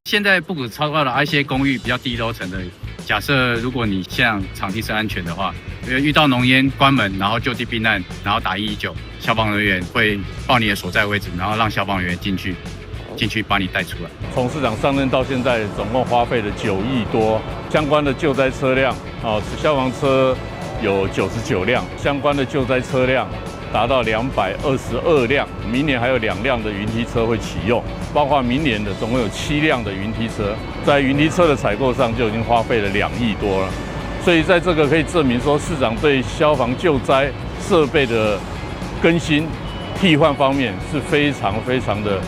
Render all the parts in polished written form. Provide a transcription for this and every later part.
現在不止超高了，一些公寓比較低樓層的，假設如果你現場地是安全的話，遇到濃煙關門，然後就地避難，然後打119，消防人員會報你的所在位置，然後讓消防員進去把你帶出來。從市長上任到現在，總共花費了9億多，相關的救災車輛啊，消防車有99輛，相關的救災車輛達到222輛，明年還有2輛的雲梯車會啟用，包括明年的總共有7輛的雲梯車，在雲梯車的採購上就已經花費了2億多了，所以在這個可以證明說，市長對消防救災設備的更新替換方面是非常非常的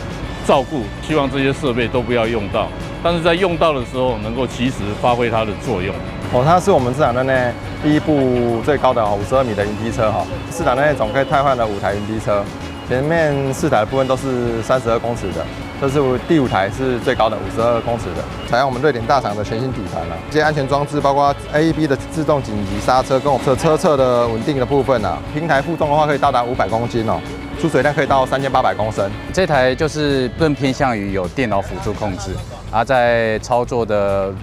照顧，希望這些設備都不要用到，但是在用到的時候能夠及時發揮它的作用。哦，它是我們市場內第一部最高的52米的雲梯車哈。市場內總共汰換了5台雲梯車，前面4台的部分都是32公尺的，這是第五台是最高的52公尺的，採用我們瑞典大廠的全新底盤了。這些安全裝置包括 AEB 的自動緊急剎車跟我們車側的穩定的部分啊，平台負重的話可以到達500公斤哦。出水量可以到3800公升。這台就是更偏向於有電腦輔助控制，而在操作的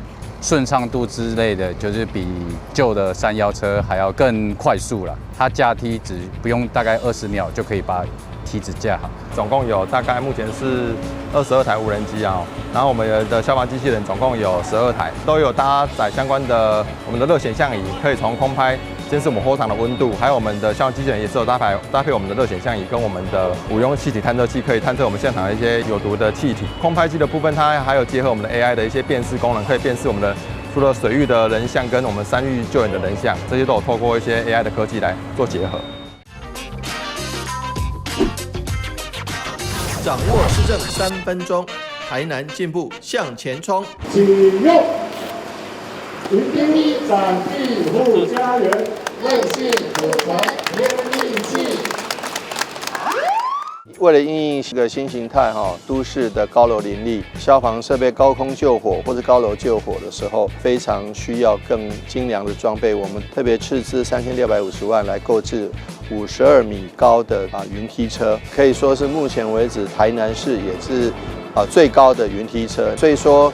順暢度之類的，就是比舊的山腰車還要更快速了。它架梯子不用大概20秒就可以把梯子架好。總共有大概目前是22台無人機啊，然後我們的消防機器人總共有12台，都有搭載相關的我們的熱顯像儀，可以從空拍監視我們火場的溫度，還有我們的消防機器人也是有搭配我們的熱顯像儀跟我們的五用氣體探測器，可以探測我們現場的一些有毒的氣體。空拍機的部分，它還有結合我們的 AI 的一些辨識功能，可以辨識我們的除了水域的人像跟我們山域救援的人像，這些都有透過一些 AI 的科技來做結合。掌握市政3分鐘，台南進步向前衝。啟用，雲梯展地護家園，韌性火傳天地氣。為了因應這個新形態哈，都市的高樓林立，消防設備高空救火或者高樓救火的時候，非常需要更精良的裝備。我們特別斥資3650萬來購置52米高的雲梯車，可以說是目前為止台南市也是最高的雲梯車。所以說，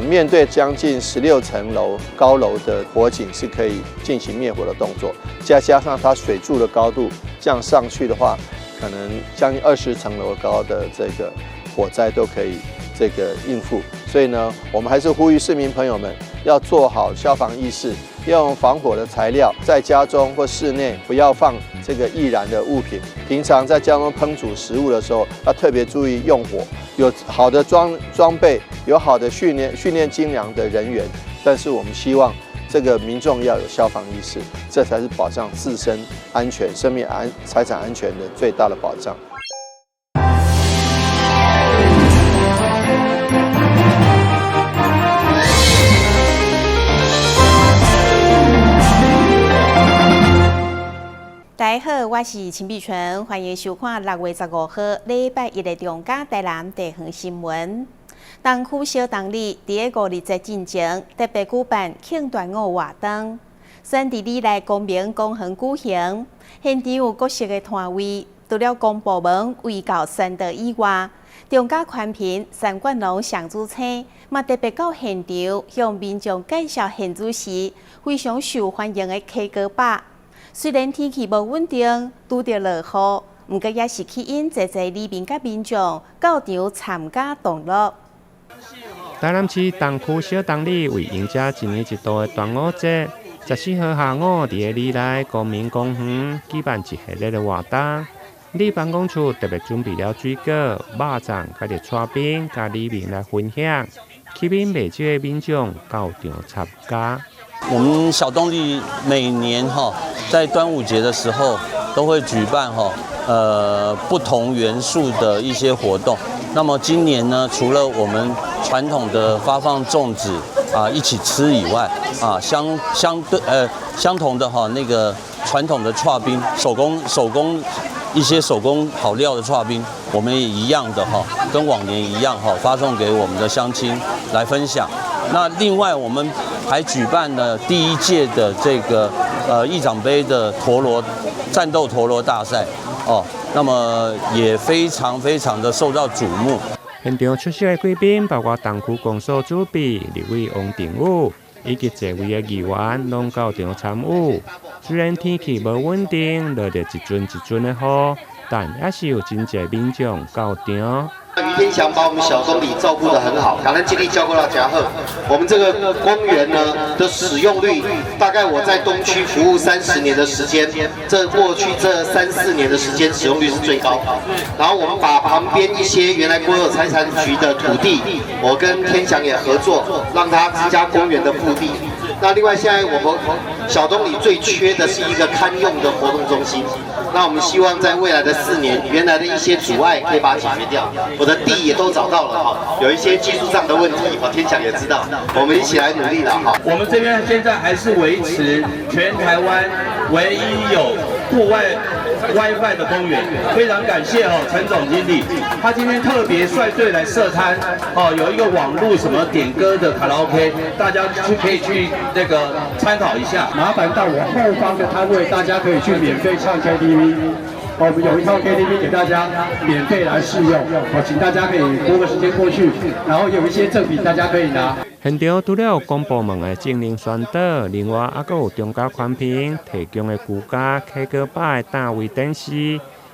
面對將近16層樓高樓的火警，是可以進行滅火的動作。再加上它水柱的高度這樣上去的話，可能將近20層樓高的這個火災都可以這個應付，所以呢，我們還是呼籲市民朋友們要做好消防意識，要用防火的材料，在家中或室內不要放這個易燃的物品。平常在家中烹煮食物的時候，要特別注意用火。有好的裝備，有好的訓練精良的人員，但是我們希望這個民眾要有消防意識，這才是保障自身安全、生命安、財產安全的最大的保障。大家好，我是陳碧純，歡迎收看6月15號禮拜一的中嘉台南地方新聞。東區小東里佇個五日節進前特別舉辦慶端午活動，選佇里內光明公園舉行，現場有各式的攤位，除了公部門衛教宣導以外，中嘉寬頻三冠龍上主星嘛特別到現場向民眾介紹現煮時非常受歡迎的溪膏肉。雖然天氣無穩定，拄著落雨，毋過也是吸引濟濟里民佮民眾到場參加同樂。台南市東區小東里為迎接一年一度的端午節，14號下午佇个里內光明公園舉辦一系列的活動。里辦公處特別準備了水果、肉粽、佮著刨冰，佮里民來分享，吸引袂少的民眾到場參加。我們小東里每年哈在端午節的時候都會舉辦哈不同元素的一些活動。那麼今年呢，除了我們傳統的發放粽子啊一起吃以外啊，相對相同的哈那個傳統的刨冰，手工一些手工好料的刨冰，我們也一樣的哈，跟往年一樣哈，發送給我們的鄉親來分享。那另外我們還舉辦了第一屆的這個議長杯的陀螺戰鬥陀螺大賽哦，那麼也非常非常的受到矚目。現場出席的貴賓包括東區公所主筆立委王定宇以及濟位的議員，攏到場參與。雖然天氣無穩定，落著一陣一陣的雨，但也是有真濟民眾到場。余天祥把我們小東里照顧得很好，感恩盡力照顧到家好。我們這個公園呢的使用率，大概我在東區服務30年的時間，這過去這三四年的時間使用率是最高。然後我們把旁邊一些原來國有財產局的土地，我跟天祥也合作，讓它增加公園的腹地。那另外現在我們小東里最缺的是一個堪用的活動中心。那我們希望在未來的4年，原來的一些阻礙可以把它解決掉。我的地也都找到了哈，有一些技術上的問題，哈，天祥也知道，我們一起來努力了哈。我們這邊現在還是維持全台灣唯一有戶外 WiFi 的公園，非常感謝哦陳總經理，他今天特別率隊來設攤哦，有一個網絡什麼點歌的卡拉 OK，大家去可以去那個參考一下。麻煩到我後方的攤位，大家可以去免費唱 KTV。我們有一套 KTV 給大家免費來試用，我請大家可以撥個時間過去，然後有一些贈品大家可以拿。現場除了有公部門的政令宣導，另外還閣有中嘉寬頻提供的居家 K 歌吧的單位展示。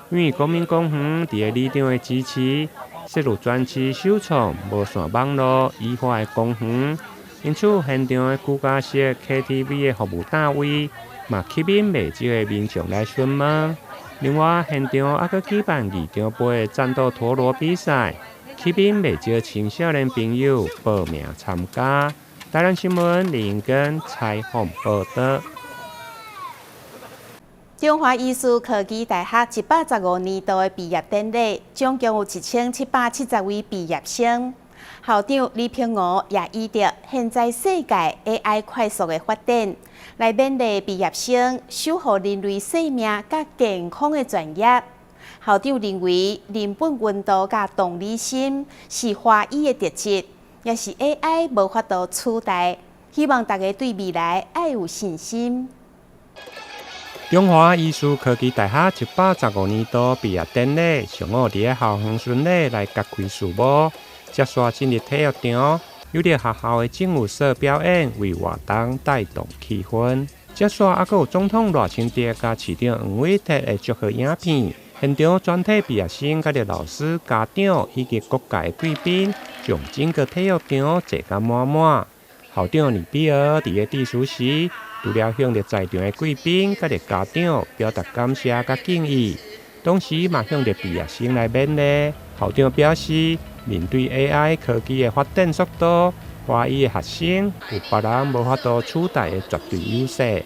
因為公民公園佇个里長的支持，設有全市首創無線網路以外的公園，因此現場的居家式 KTV 的服務單位嘛吸引袂少的民眾來詢問。另外，現場還閣舉辦議長杯的戰鬥陀螺比賽，吸引袂少青少年朋友報名參加。台南新聞林根採訪報道。中華醫事科技大學115年度的畢業典禮，總共有1770位畢業生。校長李平吾也以著現在世界 AI 快速的發展，來勉勵畢業生守護人類生命佮健康的專業。校長認為，人本溫度佮同理心是華醫的特質，也是 AI 無法度取代。希望大家對未來愛有信心。中華醫事科技大學115年度畢業典禮，上午佇个校園巡禮來揭開序幕，接續進入體育場，由著學校的正舞社表演，為活動帶動氣氛。接續猶閣有總統賴清德佮市長黃偉哲的祝賀影片，現場全體畢業生、佮著老師、家長以及各界的貴賓，將整個體育場坐甲滿滿。校長李碧娥佇个致辭時，除了向著在場的貴賓佮著家長表達感謝佮敬意，同時嘛向著畢業生來勉勵。校長表示，面對 AI 科技的發展速度，華醫的學生有別人無法度取代的絕對優勢，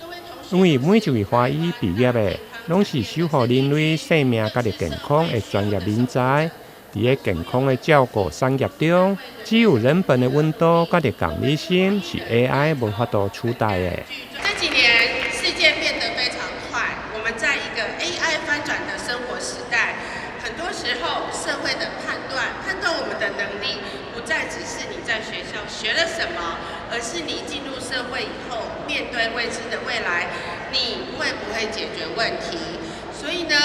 因為每一位華醫畢業的，攏是守護人類生命佮著健康的專業人才。佇个健康的照顧產業中，只有人本的溫度佮著同理心是 AI 無法度取代的。這幾年世界變得非常快，我們在一個 AI 翻轉的生活時代，很多時候社會的判斷、判斷我們的能力，不再只是你在學校學了什麼，而是你進入社會以後，面對未知的未來，你會不會解決問題？所以呢，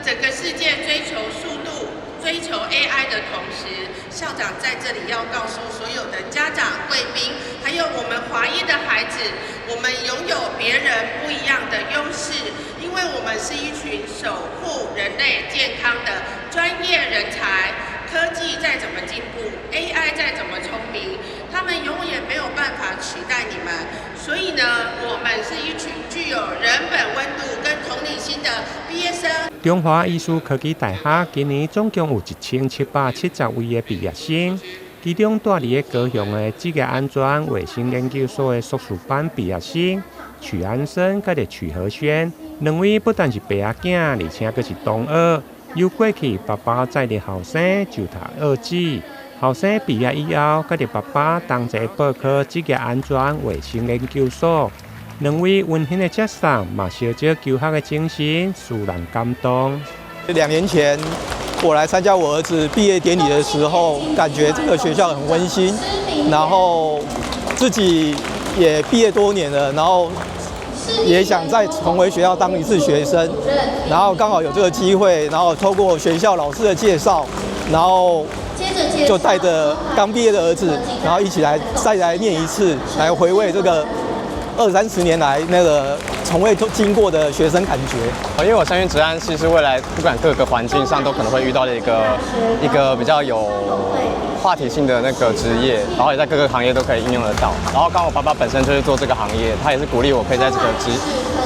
整個世界追求速度，追求 AI 的同時，校長在這裡要告訴所有的家長、貴賓，還有我們華醫的孩子，我們擁有別人不一樣的優勢，因為我們是一群守護人類健康的專業人才。科技再怎麼進步，AI 再怎麼聰明，他們永遠沒有辦法取代你們。所以呢，我們是一群具有人本溫度跟同理心的畢業生。中華醫事科技大學今年總共有1770位的畢業生，其中蹛佇个高雄的職業安全衛生研究所的碩士班畢業生許安生佮著許和軒，兩位不但是爸仔囝，而且閣是同學。由過去爸爸載著後生就讀二技，後生畢業以後，佮著爸爸同齊報考職業安全衛生研究所。兩位溫馨的接送，嘛相少求學的精神，使人感動。 2年前我來參加我兒子畢業典禮的時候，感覺這個學校很溫馨，然後自己也畢業多年了，然後也想再重回學校當一次學生，然後剛好有這個機會，然後透過學校老師的介紹，然後就帶着剛畢業的兒子，然後一起來再來念一次，來回味這個二三十年來那個從未經過的學生感覺。因為我相信職安系是未來不管各個環境上都可能會遇到的一個比較有話題性的那個職業，然後也在各個行業都可以應用得到。然後剛我爸爸本身就是做這個行業，他也是鼓勵我可以在這個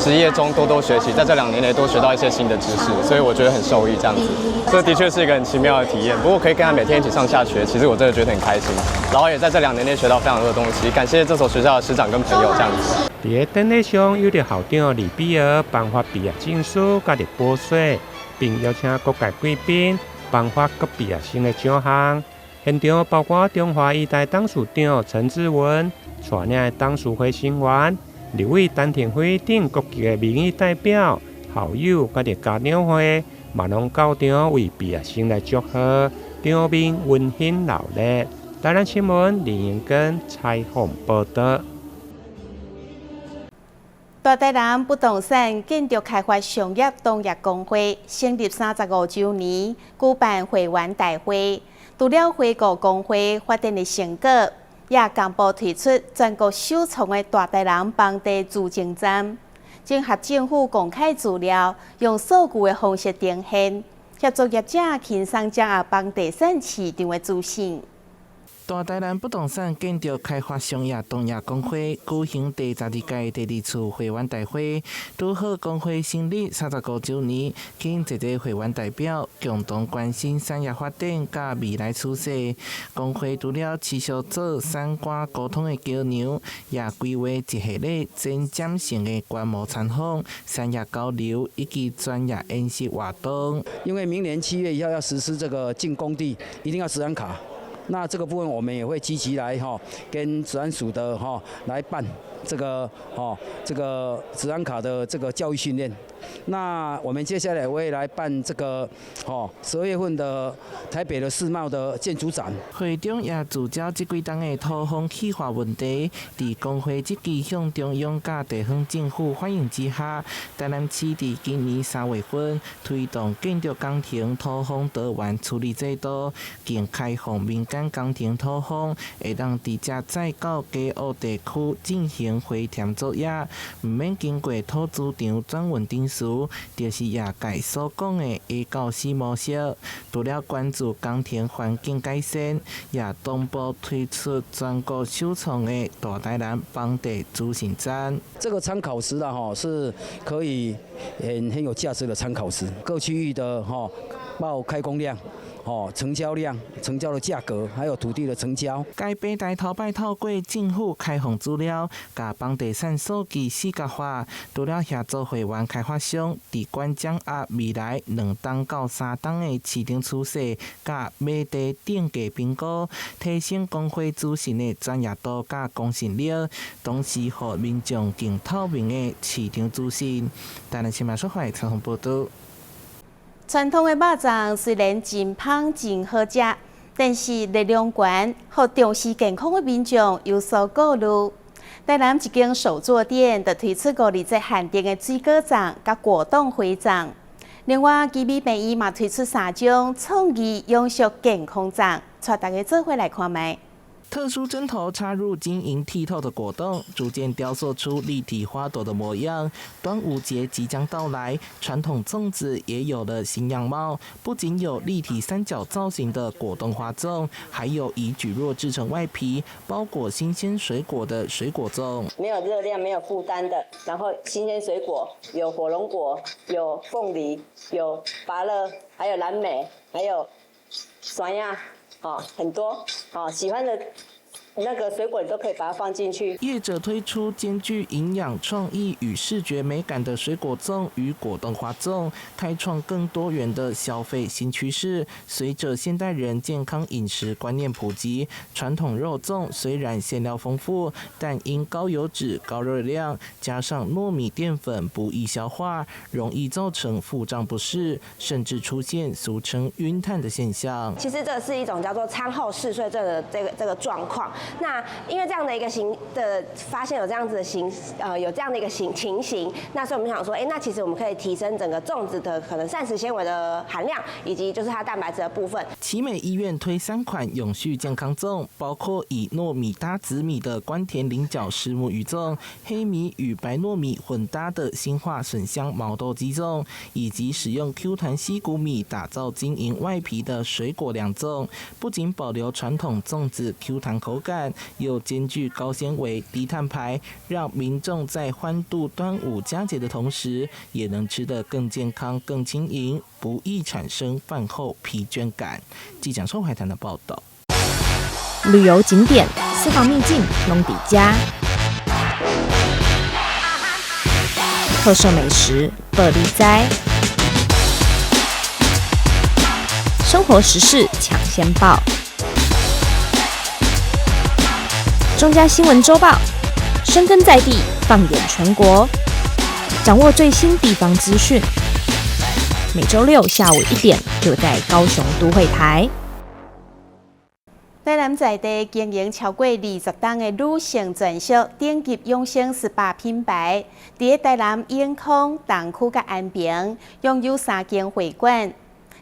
職業中多多學習，在這2年內多學到一些新的知識，所以我覺得很受益這樣子。這的確是一個很奇妙的體驗。不過可以跟他每天一起上下學，其實我真的覺得很開心。然後也在這兩年內學到非常多的東西，感謝這所學校的師長跟朋友這樣子。佇个典禮上，有著校長李比爾頒發畢業證書佮綠寶書，並邀請各界貴賓頒發各畢業生的獎項。現場包括中華醫大董事長陳志文、帶領的董事會成員、立委陳亭妃等各級的民意代表、校友佮著家長會，嘛攏到場為畢業生來祝賀，場面溫馨熱烈。台南新聞林英根採訪報道。大台南不動產建築開發商業同業公會成立35週年，舉辦會員大會。除了回顧公會發展的成果，也公布推出全國首創的大台南房地資訊站，整合政府公開資料，用數據的方式呈現，協助業者輕鬆掌握房地產市場的資訊。大台南不動產建築開發商業同業公會舉行第12屆第二次會員大會，拄好公會成立35週年，請濟濟會員代表共同關心產業發展佮未來趨勢。公會除了持續做產官溝通的橋梁，也規劃一系列前瞻性的觀摩參訪、產業交流以及專業研習活動。因為明年7月1號要實施這個進工地，一定要職安卡。那這個部分我們也會積極來哈，跟職安署的哈來辦這個哦這個職安卡的這個教育訓練。那我們接下來會來辦這個哦12月份的台北的世貿的建築展。會中也聚焦這幾冬的土風氣化問題，佇公會積極向中央佮地方政府反映之下，台南市佇今年3月份推動建築工程土風多元處理制度，更開放民間工程土風，會當直接載到低洼地區進行回填作業，毋免經過土資場轉運程序，就是業界所講的 A 到 C 模式。除了關注工程環境改善，也同步推出全國首創的大台南房地資訊站。這個參考值啊，吼是可以很有價值的參考值。各區域的吼報開工量。哦，成交量、成交的價格，還有土地的成交。該平台頭擺透過政府開放資料，共房地產數據視覺化，除了協助會員開發商直觀掌握未來2冬到3冬的市場趨勢，佮買地定價評估，提升公會資訊的專業度佮公信力，同時予民眾更透明的市場資訊。台南新聞說採訪報道。傳統的肉粽雖然真芳真好食，但是熱量懸，予重視健康的民眾有所顧慮。台南一間手作店就推出五二節限定的水果粽佮果凍花粽。另外，奇美病院嘛推出三種創意永續健康粽，帶大家做伙來看覓。特殊針頭插入晶瑩剔透的果凍，逐漸雕塑出立體花朵的模樣。端午節即將到來，傳統粽子也有了新樣貌。不僅有立體三角造型的果凍花粽，還有以蒟蒻製成外皮，包裹新鮮水果的水果粽。沒有熱量、沒有負擔的，然後新鮮水果有火龍果、有鳳梨、有芭樂，還有藍莓，還有酸亞，哦，很多，哦，喜歡的。那個水果你都可以把它放進去。業者推出兼具營養創意與視覺美感的水果粽與果凍花粽，開創更多元的消費新趨勢。隨着現代人健康飲食觀念普及，傳統肉粽雖然餡料豐富，但因高油脂、高熱量，加上糯米澱粉不易消化，容易造成腹脹不適，甚至出現俗稱暈碳的現象。其實這是一種叫做餐後嗜睡症的這個狀況。那因為這樣的一個形的發現有這樣子的形，有這樣的一個形情形，那所以我們想說，那其實我們可以提升整個粽子的可能膳食纖維的含量，以及就是它蛋白質的部分。奇美醫院推三款永續健康粽，包括以糯米搭紫米的官田菱角虱目魚粽，黑米與白糯米混搭的新化筍香毛豆雞粽，以及使用 Q 彈西谷米打造晶瑩外皮的水果涼粽，不僅保留傳統粽子 Q 彈口感，又兼具高纖維、低碳排，讓民眾在歡度端午佳節的同時，也能吃得更健康、更輕盈，不易產生飯後疲倦感。記者周懷談的報道。旅遊景點、私房秘境攏佇遮，特色美食報你知，生活時事搶先報，中嘉新聞週報，深耕在地，放眼全國，掌握最新地方資訊。每週六下午1點，就在高雄都會台。台南在地經營超過20冬的女性專屬頂級養生 SPA 品牌，佇台南永康、東區佮安平擁有三間會館。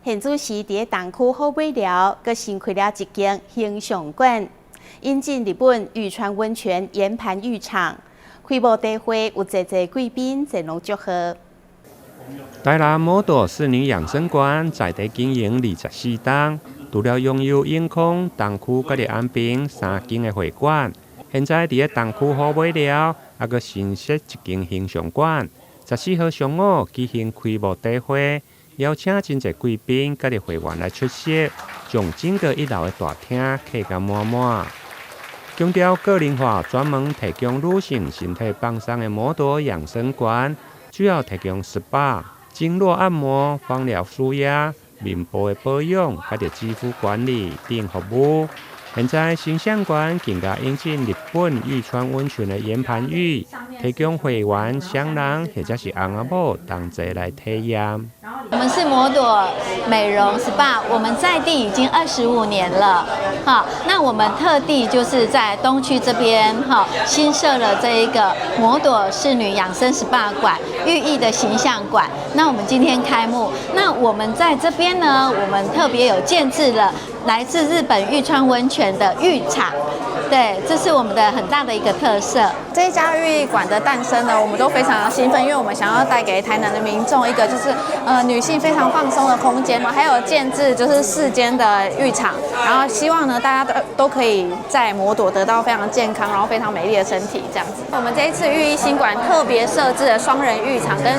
現此時佇東區好尾寮，閣新開了一間形象館，引進日本玉川溫泉岩盤浴場。開幕大會有濟濟貴賓前來祝賀。台南摩朵仕女養生館在地經營24冬。除了擁有永康、東區佮安平三間的會館，現在佇咧東區虎尾寮，猶閣新設一間形象館。14號上午舉行開幕大會，邀請真濟貴賓佮會員來出席，將整個一樓的大廳客甲滿滿。強調個人化，專門提供女性身體放鬆的摩朵養生館，主要提供 SPA、經絡按摩、芳療舒壓。面部的保養，佮著肌膚管理等服務。現在形象館更加引進日本玉川溫泉的岩盤浴，提供會員、雙人或者是翁仔某同齊來體驗。我們是摩朵美容 SPA，我們在地已經25年了，好，那我們特地就是在東區這邊，哈，新設了這一個摩朵仕女養生 SPA 館，寓意的形象館。那我們今天開幕，那我們在這邊呢，我們特別有建置了來自日本玉川溫泉的浴場。對，這是我們的很大的一個特色。這一家浴館的誕生呢，我們都非常的興奮，因為我們想要帶給台南的民眾一個就是女性非常放鬆的空間嘛，還有建置就是4間的浴場，然後希望呢大家都可以在摩朵得到非常健康，然後非常美麗的身體這樣子。我們這一次寓意新館特別設置了雙人浴場跟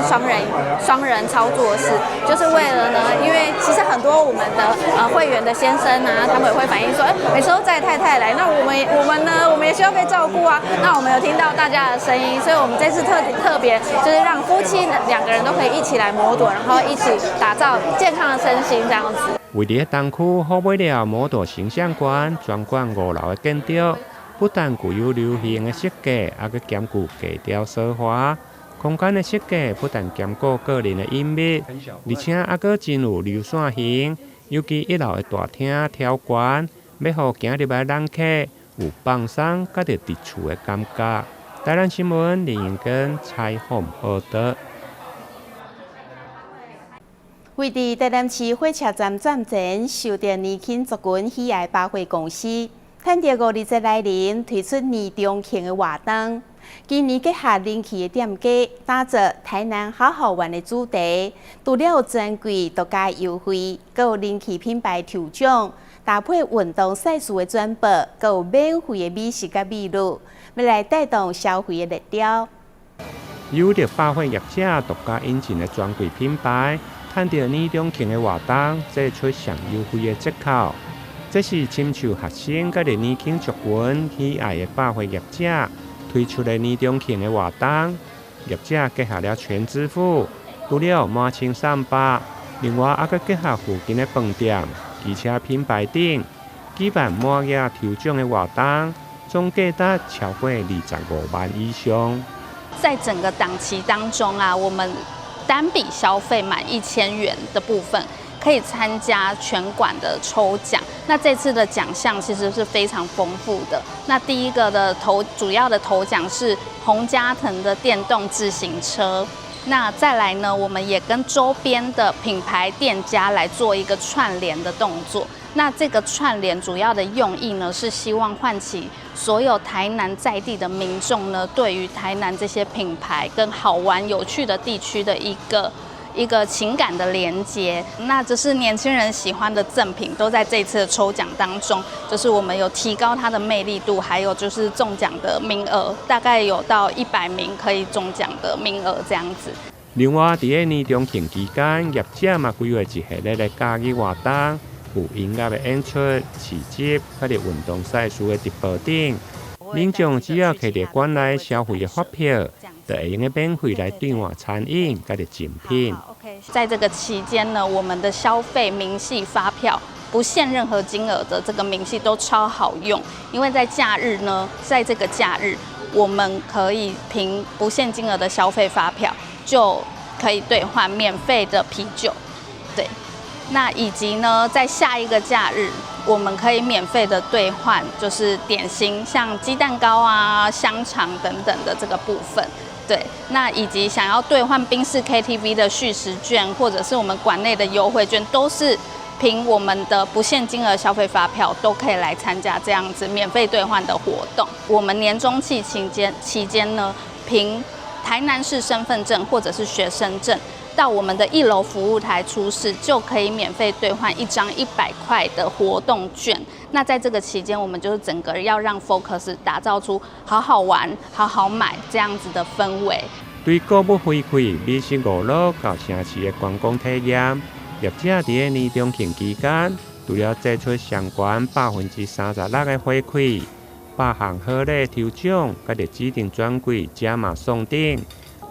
雙人操作室，就是為了呢，因為其實很多我們的會員的先生啊，他們也會反映說，哎，每次都載太太來，那我們呢，我們也需要被照顧啊。那我們有聽到大家的聲音，所以我們這次特別就是讓夫妻兩個人都可以一起來摩朵，然後一起打造健康的身心這樣子。位佇東區虎尾寮摩朵形象館專館5樓的建築，不但具有流行的設計，猶閣兼具格調奢華。空間的設計不但兼顧個人的隱秘，而且猶閣真有流線型。尤其一樓的大廳挑懸，欲予行入來人客有放鬆佮著佇厝的感覺。台南新聞林英根採訪報導。位佇台南市火車站站前，受到年輕族群喜愛百貨公司，趁著五二節來臨，推出年中慶的活動。今年結合人氣的店家，打造台南好好玩的主題，除了有專櫃獨家優惠，閣有人氣品牌抽獎，搭配運動賽事的轉播，閣有免費的美食佮美女，欲來帶動消費的熱潮。優力百貨業者獨家引進的專櫃品牌，趁著年中慶的活動，祭出上優惠的折扣。這是深受學生佮年輕族群喜愛的百貨業者推出的年中慶的活動。業者結合了全支付，除了滿千送百，另外猶閣結合附近的飯店、機車品牌等，舉辦滿額抽獎的活動，總價值超過25萬以上。在整個檔期當中啊，我們單筆消費滿1000元的部分，可以參加全館的抽獎。那這次的獎項其實是非常豐富的。那第一個的頭主要的頭獎是宏佳騰的電動自行車。那再來呢，我們也跟周邊的品牌店家來做一個串聯的動作。那這個串聯主要的用意呢，是希望喚起所有台南在地的民眾呢，對於台南這些品牌跟好玩有趣的地區的一個情感的連接。那這是年輕人喜歡的贈品，都在這次的抽獎當中，就是我們有提高它的魅力度，還有就是中獎的名額，大概有到100名可以中獎的名額這樣子。另外，佇个年中慶期間，業者嘛規劃一系列的假日活動，有音樂的演出、市集，佮著運動賽事的直播等。民眾只要提著館內消費的發票，就會用得免費來兌換餐飲佮著贈品。在這個期間呢，我們的消費明細發票不限任何金額的這個明細都超好用，因為在假日呢，在這個假日，我們可以憑不限金額的消費發票就可以兌換免費的啤酒，對。那以及呢，在下一個假日，我們可以免費的兌換，就是點心，像雞蛋糕啊、香腸等等的這個部分。對，那以及想要兌換賓士 KTV 的續食券，或者是我們館內的優惠券，都是憑我們的不限金額消費發票，都可以來參加這樣子免費兌換的活動。我們年終慶期間呢，憑台南市身份證或者是學生證，到我們的一樓服務台出示，就可以免費兌換一張100塊的活動券。那在這個期間，我們就是整個要讓 Focus 打造出好好玩、好好買這樣子的氛圍。對購物回饋、美食娛樂到城市的觀光體驗，業者佇个年中慶期間，除了祭出相關36%的回饋，百項好禮抽獎，佮著指定專櫃加碼送等，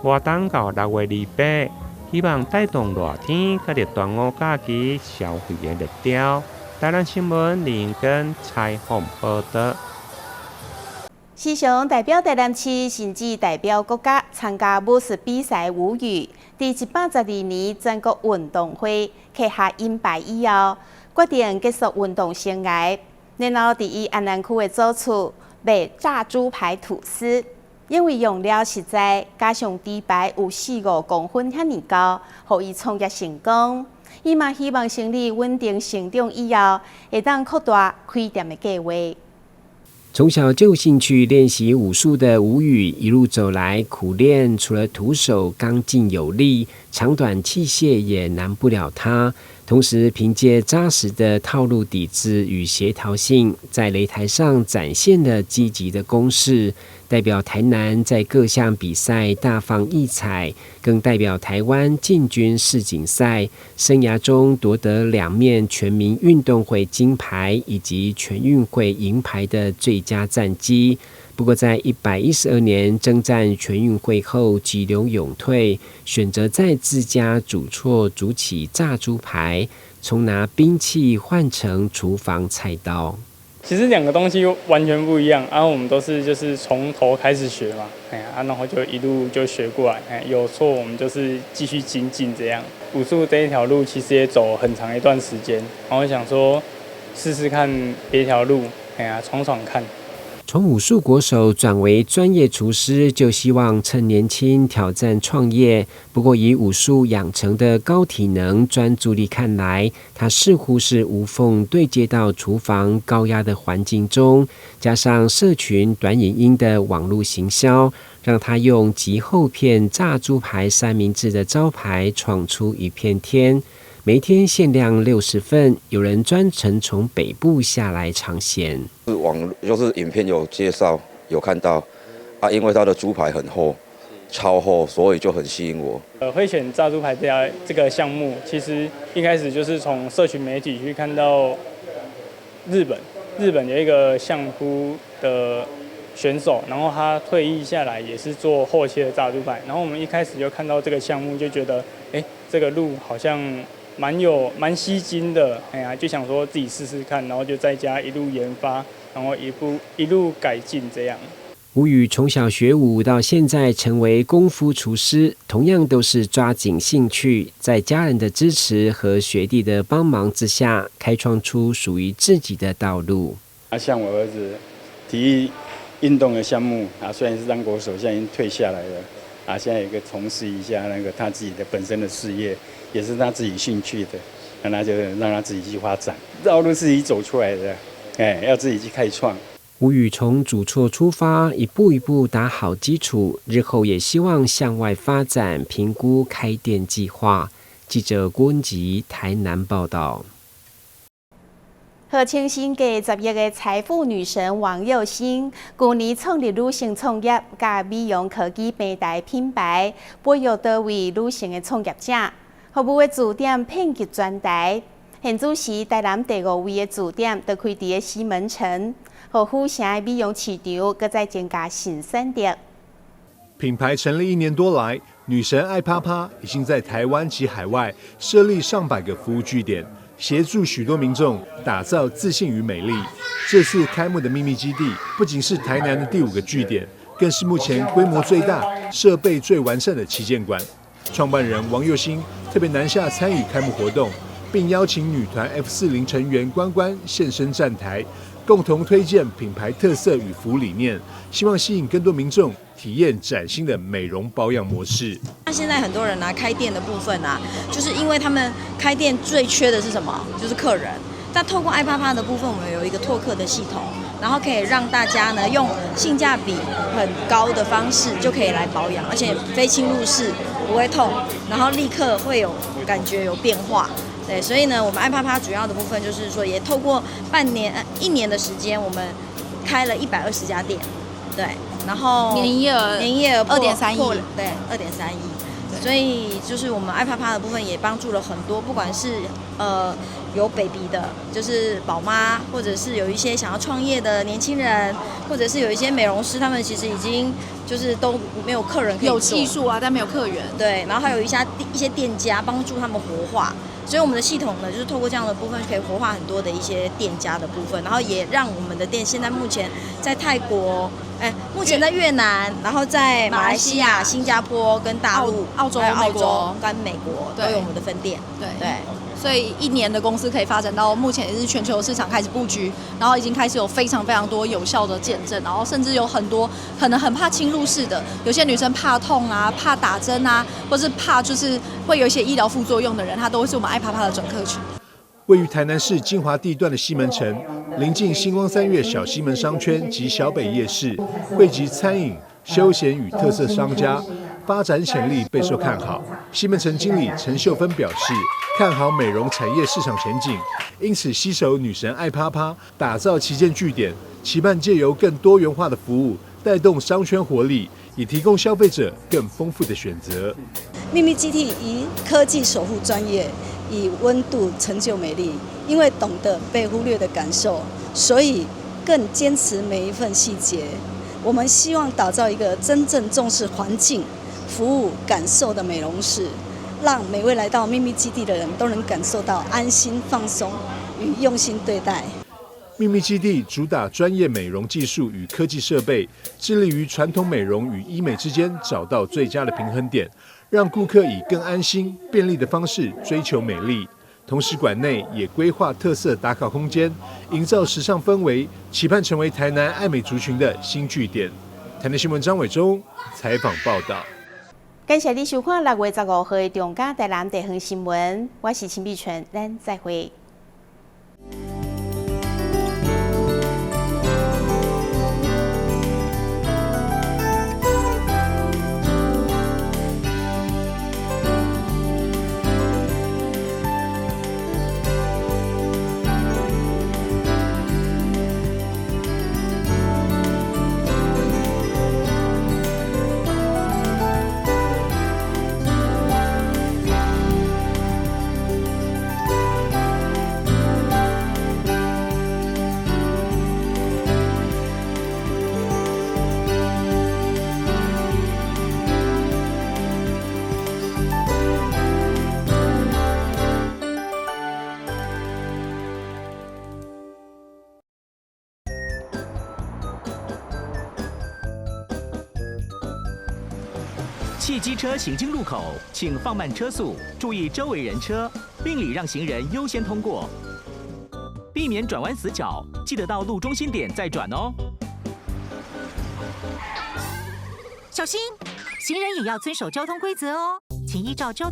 活動到6月28。希望帶動熱天佮著端午假期消費的熱潮。台南新聞林根採訪報道。時常代表台南市，甚至代表國家參加武術比賽吳宇，佇112年全國運動會揢下銀牌以後，決定結束運動生涯，然後佇伊安南區的祖厝賣炸豬排吐司。因為用料實在，加上豬排有四五公分遐爾厚，予伊創業成功。伊嘛希望生意穩定成長以後，會當擴大開店的計劃。從小就興趣練習武術的吳宇，一路走來苦練，除了徒手剛勁有力，長短器械也難不了他。同時，憑借紮實的套路底子與協調性，在擂台上展現了積極的攻勢，代表台南在各項比賽大放異彩，更代表台灣進軍世錦賽，生涯中奪得兩面全民運動會金牌以及全運會銀牌的最佳戰績。不過，在112年征戰全運會後急流勇退，選擇在自家祖厝煮起炸豬排，從拿兵器換成廚房菜刀。其實兩個東西完全不一樣，啊，我們都是就是從頭開始學嘛，哎呀，啊，然後就一路就學過來，哎，有錯我們就是繼續精進這樣。武術這一條路其實也走很長一段時間，然後想說試試看別條路，哎呀，闖闖看。從武術國手轉為專業廚師，就希望趁年輕挑戰創業。不過，以武術養成的高體能、專注力看來，他似乎是無縫對接到廚房高壓的環境中，加上社群短影音的網路行銷，讓他用極厚片炸豬排三明治的招牌闖出一片天。每天限量60份，有人專程從北部下來嘗鮮。是網就是影片有介紹，有看到啊，因為它的豬排很厚，超厚，所以就很吸引我。會選炸豬排這個項目，其實一開始就是從社群媒體去看到日本，日本有一個相撲的選手，然後他退役下來也是做厚切的炸豬排，然後我們一開始就看到這個項目，就覺得，哎，這個路好像蠻吸睛的，哎呀，就想說自己試試看，然後就在家一路研發，然後一步一路改進這樣。吴宇从小学武到现在成为功夫厨师，同样都是抓紧兴趣，在家人的支持和学弟的帮忙之下，开创出属于自己的道路。啊，像我儿子体育运动的项目啊，虽然是当国手，现在已经退下来了，啊，现在也可以从事一下那个他自己的本身的事业，也是他自己兴趣的，那他就让他自己去发展，道路自己走出来的，哎，要自己去开创。吴宇从主厝出发，一步一步打好基础，日后也希望向外发展，评估开店计划。记者郭文吉台南报道。号称身价10亿的财富女神王佑兴，去年创立女性创业佮美容科技平台品牌，培育多位女性的创业者，服务的据点遍及全台。现此时，台南第五位的据点就开伫个西门城，予府城的美容市场阁再增加新选择。品牌成立一年多来，女神爱啪啪已经在台湾及海外设立上百个服务据点，协助许多民众打造自信与美丽。这次开幕的秘密基地，不仅是台南的第五个据点，更是目前规模最大、设备最完善的旗舰馆。创办人王佑兴特别南下参与开幕活动，并邀请女团 F40成员关关现身站台，共同推荐品牌特色与服务理念，希望吸引更多民众体验崭新的美容保养模式。那现在很多人啊，开店的部分啊，就是因为他们开店最缺的是什么？就是客人。但透过爱啪啪的部分，我们有一个拓客的系统，然后可以让大家呢用性价比很高的方式就可以来保养，而且非侵入式，不会痛，然后立刻会有感觉有变化。对，所以呢，我们爱啪啪主要的部分就是说，也透过半年、一年的时间，我们开了120家店，对，然后年营业额年营业额2.3亿，对，2.3亿。所以就是我们爱啪啪的部分也帮助了很多，不管是有 baby 的，就是宝妈，或者是有一些想要创业的年轻人，或者是有一些美容师，他们其实已经就是都没有客人可以有技术啊，但没有客源。对，然后还有一些店家帮助他们活化。所以我们的系统呢，就是透过这样的部分，可以活化很多的一些店家的部分，然后也让我们的店现在目前在泰国，哎，目前在越南，然后在马来西亚、新加坡跟大陆、澳洲、澳洲跟美国都有我们的分店。对对，所以一年的公司可以发展到目前也是全球市场开始布局，然后已经开始有非常非常多有效的见证，然后甚至有很多可能很怕侵入式的，有些女生怕痛啊、怕打针啊，或是怕就是会有一些医疗副作用的人，他都会是我们爱啪啪的准客群。位于台南市精华地段的西门城，临近新光三越小西门商圈及小北夜市，汇集餐饮、休闲与特色商家，发展潜力备受看好。西门城经理陈秀芬表示，看好美容产业市场前景，因此携手女神爱啪啪，打造旗舰据点，期盼借由更多元化的服务，带动商圈活力，以提供消费者更丰富的选择。秘密基地以科技守护专业，以温度成就美丽。因为懂得被忽略的感受，所以更坚持每一份细节。我们希望打造一个真正重视环境、服务、感受的美容室，让每位来到秘密基地的人都能感受到安心、放松与用心对待。秘密基地主打专业美容技术与科技设备，致力于传统美容与医美之间找到最佳的平衡点，让顾客以更安心、便利的方式追求美丽。同时，馆内也规划特色打卡空间，营造时尚氛围，期盼成为台南爱美族群的新据点。台南新闻张伟忠采访报道。感谢你收看6月15号的中嘉台南地方新闻，我是陈美纯，咱再会。機車行經路口，請放慢車速，注意周圍人車，並禮讓行人優先通過。避免轉彎死角，記得到路中心點再轉哦。小心，行人也要遵守交通規則哦，請依照交通。